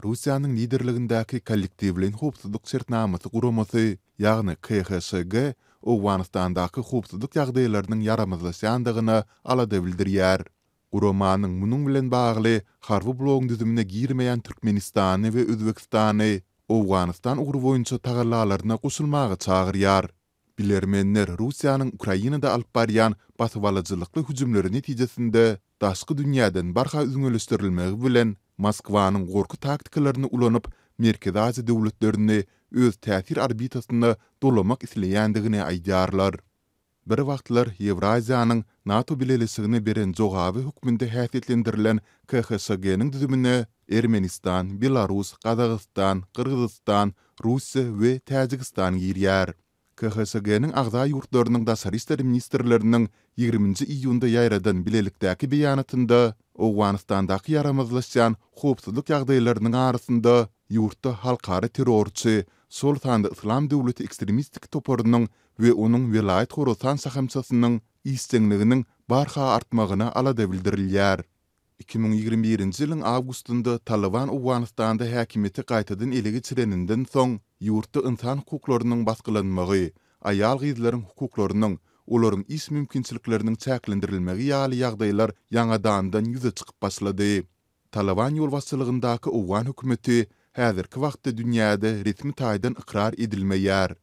Russiýanyň liderligindäki Kollektiwleýin howpsuzlyk şertnamasy guramasy, ýagny KHŞG Owganystandaky howpsuzlyk ýagdaýlarynyň ýaramazlaşýandygyna alada bildirýär. Guramanyň munuň bilen bagly harby blogyň düzümine girmeýän Türkmenistany we Özbegistany Owganystan ugry boýunça tagallalaryna goşulmaga çagyrýar. Bilermenler Russiýanyň Ukrainada alyp barýan basybalyjylykly hüjümleri netijesinde daşky dünýäden barha üzňeleşdirilmegi bilen, Moskwanyň gorky taktikalaryny ulanyp, Merkezi Aziýa döwletlerini öz täsir orbitasyna dolamak isleýändigini aýdýarlar. Bir wagtlar Ýewraziýanyň NATO bileleşigine beren jogaby hökmünde häsiýetlendirilen KHŞG-niň düzümine Ermenistan, Belarus, Gazagystan, Gyrgyzystan, Russiýa we Täjigistan girýär. KHŞG-niň agza ýurtlarynyň daşary işler ministrleriniň ýigriminji iýunda ýaýradan bilelikdäki beýanatynda Owganystandaky ýaramazlaşýan howpsuzlyk ýagdaýlarynyň arasynda ýurtda halkara terrorçy, şol sanda Yslam döwleti ekstremistik toparynyň we onuň Welaýat Horasan şahamçasynyň işjeňliginiň barha artmagyna alada bildirilýär. 2021-nji ýylyň awgustynda Talyban Owganystanda häkimiýeti gaýtadan ele geçireninden soň, ýurtda ynsan hukuklarynyň basgylanmagy, aýal-gyzlaryň hukuklarynyň, olaryň iş mümkinçilikleriniň çäklendirilmegi ýaly ýagdaýlar ýaňadandan ýüze çykyp başlady. Talyban ýolbaşçylygyndaky owgan hökümeti häzirki wagtda dünýäde resmi taýdan ykrar edilmeýär.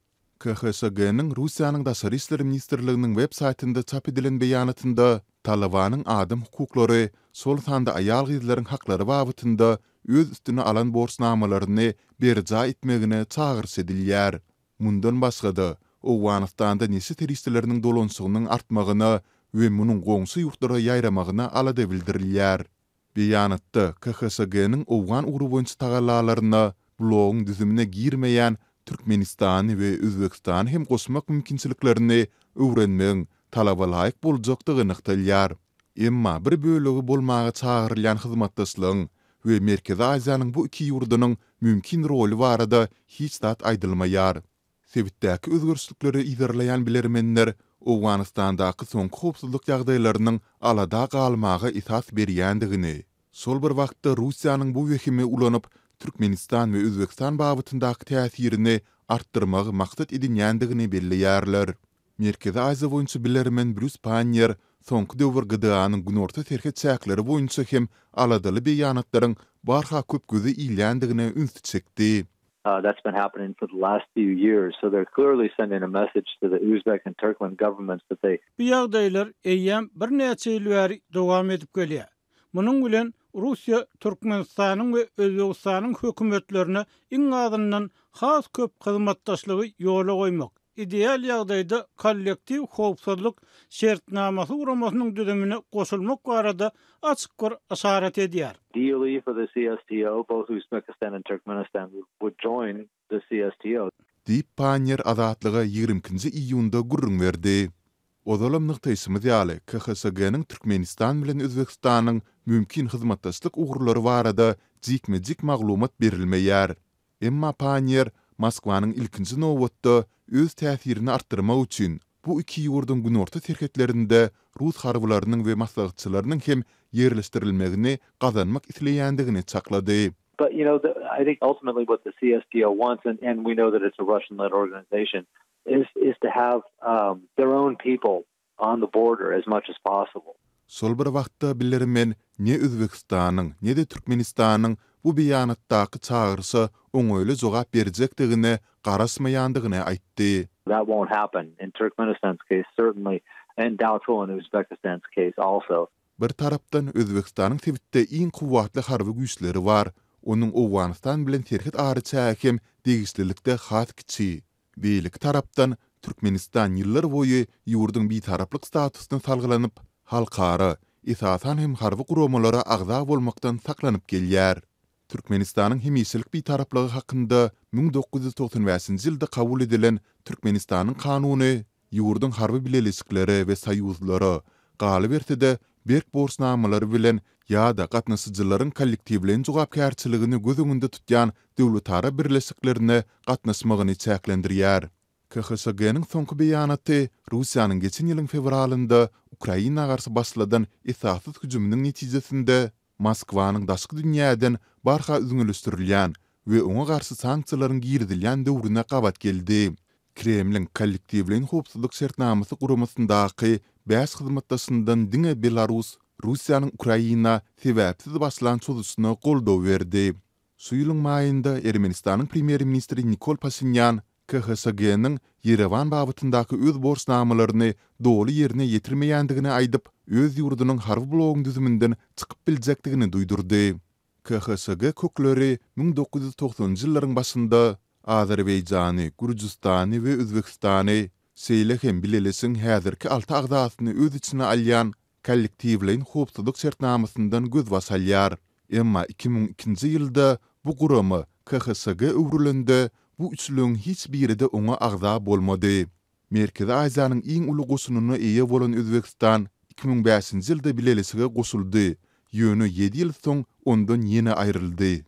KHŞG-niň Russiýanyň Daşary işler ministrliginiň web saýtynda çap edilen beýanatynda Talybanyň adam hukuklary, şol sanda aýal-gyzlaryň haklary babatynda öz üstüne alan borçnamalaryny berjaý etmegine çagyryş edilýär. Mundan başga-da, Owganystanda neşe serişdeleriniň dolanyşygynyň artmagyna we munuň goňşy ýurtlara ýaýramagyna alada bildirilýär. Beýanatda KHŞG-niň owgan ugry boýunça tagallalaryna blogyň düzümine girmeýän Türkmenistany we Özbegistany hem goşmak mümkinçiliklerini öwrenmegiň talaba laýyk boljakdygy nygtalýar. Emma bir bölegi bolmaga çagyrylýan hyzmatdaşlygyň we Merkezi Aziýanyň bu iki ýurdunyň mümkin roly barada hiç zat aýdylmaýar. Sebitdäki özgerişlikleri yzarlaýan bilermenler Owganystandaky soňky howpsuzlyk ýagdaýlarynyň alada galmaga esas berýändigini, şol bir wagtda Russiýanyň bu wehimi ulanyp, Türkmenistan we Özbegistan babatyndaky täsirini artdyrmagy maksat edinýändigini belleýärler. Merkezi Aziýa boýunça bilermen Brýus Panniýer soňky döwür GDA-nyň günorta serhet çäkleri boýunça hem aladaly beýanatlaryň barha köp göze ilýändigine ünsi çekdi. That's been happening for the last few years, so they're clearly sending a message to the Uzbek and Turkmen governments that they. Bu ýagdaýlar eýýäm birnäçe ýyl bäri dowam edip gelýär. Munuň bilen Russiýa Türkmenistanyň we Özbegistanyň hökümetlerine iň azyndan has köp hyzmatdaşlygy ýola goýmak, ideal ýagdaýda Kollektiw howpsuzlyk şertnamasy guramasynyň düzümine goşulmak barada açyk bir yşarat edýär. Ideally for the CSTO, both Uzbekistan and Turkmenistan would join the CSTO. Diýip, Panniýer Azatlyga 22-nji iýunda gürrüň berdi. Ozalam nygtaýşymyz ýaly, KHŞG-niň Türkmenistan bilen Özbegistanyň mümkin hyzmatdaşlyk ugurlary barada jikme-jik maglumat berilmeýär. Emma Panniýer Moskwanyň ilkinji nobatda öz täsirini artdyrmak üçin bu iki ýurduň günorta serhetlerinde rus harbylarynyň we maslahatçylarynyň hem ýerleşdirilmegini gazanmak isleýändigini çaklady. But you know I think ultimately what the CSTO wants and and we know that it's a Russian led organization is is to have their own people on the border as much as possible. Şol bir wagtda bilermen ne Özbegistanyň, ne-de Türkmenistanyň bu beýanatdaky çagyryşa oňaýly jogap berjekdigine garaşmaýandygyny aýtdy. That won't happen in Turkmenistan's case certainly and doubtful in Uzbekistan's case also. Bir tarapdan Özbegistanyň sebitde iň kuwwatly harby güýçleri bar, onuň Owganystan bilen serhet araçägi hem degişlilikde has kiçi. Beýleki tarapdan, Türkmenistan ýyllar boýy ýurduň bitaraplyk statusyna salgylanyp, halkara, esasan hem harby guramalara agza bolmakdan saklanyp gelýär. Türkmenistanyň hemişelik bitaraplygy hakynda 1995-nji ýylda kabul edilen Türkmenistanyň Kanuny ýurduň harby bileleşiklere we soýuzlara, galyberse-de, berk borçnamalary bilen ýa-da gatnaşyjylaryň kollektiwleýin jogapkärçiligini göz öňünde tutýan döwletara birleşiklerine gatnaşmagyny çäklendirýär. KHŞG-niň soňky beýanaty Russiýanyň geçen ýylyň fewralynda Ukraina garşy başladan esassyz hüjüminiň netijesinde. Moskwanyň daşky dünýäden barha üzňeleşdirilýän we oňa garşy sanksiýalaryň girizilýän döwrüne gabat geldi. Kremliň Kollektiwleýin howpsuzlyk şertnamasy guramasyndaky bäş hyzmatdaşyndan diňe Belarus Russiýanyň Ukraina sebäpsiz başlan çozuşyna goldaw berdi. Şu ýylyň maýynda Ermenistanyň premýer-ministri Nikol Paşinýan KHŞG-niň Ýerewan babatyndaky öz borçnamalaryny doly ýerine ýetirmeýändigini aýdyp, öz ýurdunyň harby bloguň düzüminden çykyp biljekdigini duýdurdy. KHŞG kökleri 1990-njy ýyllaryň başynda Azerbaýjany, Gürjüstany we Özbegistany, şeýle hem bileleşigiň häzirki alty agzasyny öz içine alýan Kollektiwleýin howpsuzlyk şertnamasyndan gözbaş alýar. Emma 2002-nji ýylda bu gurama KHŞG öwrülende, bu üçlügiň hiç biri-de oňa agza bolmady. Merkezi Aziýanyň iň uly goşunyna eýe bolan Özbegistan 2005-nji ýylda bileleşige goşuldy, ýöne ýedi ýyl soň ondan ýene aýryldy.